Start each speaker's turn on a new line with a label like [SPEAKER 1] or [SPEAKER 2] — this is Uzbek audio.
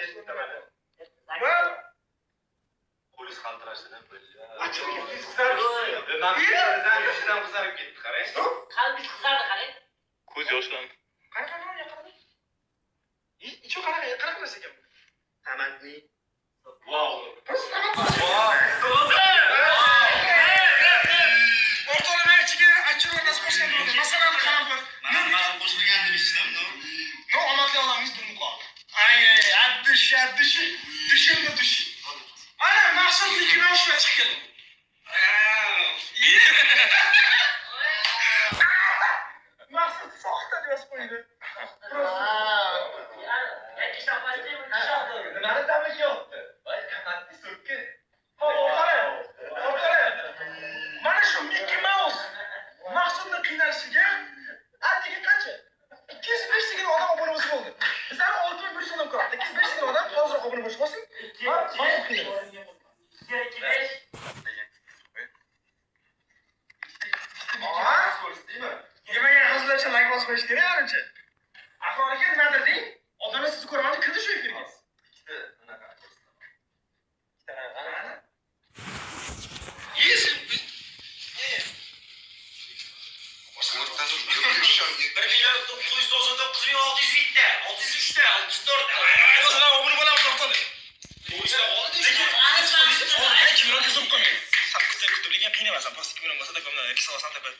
[SPEAKER 1] Ketdi mana.
[SPEAKER 2] Va
[SPEAKER 1] Qo'lingiz qaltirashini bildi.
[SPEAKER 2] Achchig'i yuz qizarib ketdi.
[SPEAKER 1] Man yuzdan qizarib ketdi, qarang.
[SPEAKER 3] Qalbingiz qizardi, qarang.
[SPEAKER 4] Ko'z yoshlandi.
[SPEAKER 2] Qara, qara, qara, qara. Ichi qanaqa, qanaqa narsa ekan bu?
[SPEAKER 1] Tamatli. Wow.
[SPEAKER 2] Просто tomat.
[SPEAKER 1] Wow.
[SPEAKER 2] O'rtoqlar, ichiga achchiq narsa qo'shgan bo'ldi. Masalan, qalampir.
[SPEAKER 5] Mana qo'shilgan deb eshitdim, no?
[SPEAKER 2] Но, omadli odamimiz Durmuqon. Ay, ay, от души, от души. Душевно души. Ana, Maqsud Mickey Mouse bilan chiqib keldi. Maqsud soxta deb yozib qo'ydi.
[SPEAKER 3] Yangi shoxpazli, bunga shox bo'ldi.
[SPEAKER 1] Nimani tamakiyapti? Voy, tamatli so'kki.
[SPEAKER 2] Hop, o'rtoqlar, o'rtoqlar. Mana shu Mickey Mouse Maqsudni qiynalishiga atigi qancha? 205 tagina odam obuna bo'lsa bo'ldi. Bizlarni 6100 odam ko'radi. 205 tagina odam hozir obuna bo'lish bosing. Va Maqsud qiynaladi.
[SPEAKER 3] 2, 2, 5.
[SPEAKER 2] Aa,
[SPEAKER 1] Ko'rsatdingmi?
[SPEAKER 2] Nimaga hazillasha layk bosib qo'yish kerak manimcha. Ahror aka, nimadir deng? Odamlar sizni ko'raman deb kirdi shu efirga.
[SPEAKER 1] Ikkita unaqa ko'rsataman.
[SPEAKER 2] Yes.
[SPEAKER 5] 1 999 601 ta, 603 ta, 604 ta.
[SPEAKER 2] Do'stlar, obuna bo'lamiz, o'rtoqlar. Lekin men kimron ko'zim qo'ymang. Sal kutib kutib, lekin qiynamasam, просто 2 million bo'lsa, такой, 2 olsam, такой.